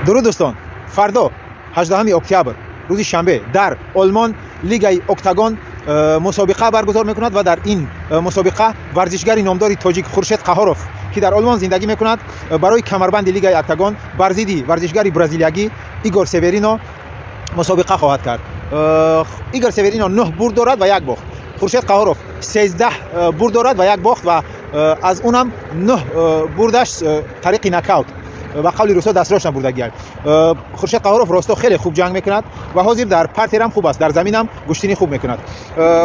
Дуруд, дӯстон. Фардо, 18 октябр, рӯзи шанбе, дар Олмон Лигаи Октагон мусобиқа баргузор мекунад ва дар ин мусобиқа варзишгари номдори тоҷик Хуршед Қаҳоров, ки дар Олмон зиндагӣ мекунад, барои камарбанди Лигаи Октагон бар зидди варзишгари бразилиягӣ Игор Северино мусобиқа хоҳад кард. Игор Северино нӯҳ бурд дорад ва як бохт. Хуршед Қаҳоров 13 бурд дорад ва як бохт ва аз унам нӯҳ бурдаш тариқи нокаут, ба қавли русо, дастрочно бурдагиак. Хуршед Қаҳоров росто хеле хуб ҷанг мекунад ва ҳозир дар партерам хуб аст, дар заминам гӯштинӣ хуб мекунад.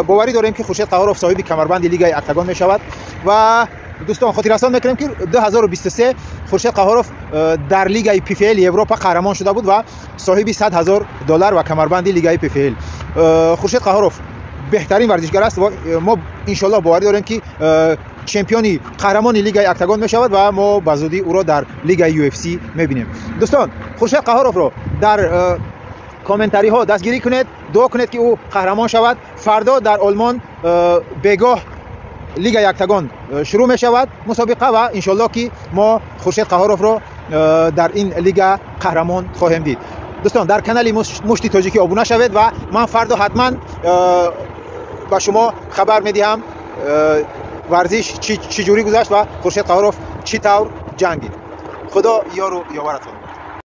Боварӣ дорем, ки Хуршед Қаҳоров соҳиби камарбанди Лигаи Октагон мешавад. Ва, дӯстон, хотиррасон мекунем, ки 2023 Хуршед Қаҳоров дар Лигаи ПФЛ Европа қаҳрамон шуда буд ва соҳиби 100 ҳазор доллар ва камарбанди Лигаи ПФЛ. Хуршед Қаҳоров беҳтарин варзишгар аст ва мо, иншоаллоҳ, боварӣ дорем, ки чемпиони, қаҳрамони Лигаи Октагон мешавад ва мо ба зудӣ ӯро дар лигаи UFC мебинем. Дӯстон, Хуршед Қаҳоровро дар комментариҳо дастгирӣ кунед, дуо кунед, ки ӯ қаҳрамон шавад. Фардо дар Олмон бегоҳ Лигаи Октагон шурӯъ мешавад мусобиқа ва иншоаллоҳ, ки мо Хуршед Қаҳоровро дар ин лига қаҳрамон хоҳем дид. Дӯстон, дар канали Мушти Тоҷикӣ обуна шавед ва ман фардо ҳатман ба шумо хабар медиҳам, варзиш чӣ ҷурӣ гузашт ва Хуршед Қаҳоров чӣ тавр ҷангид. Худо ёру ёваратон.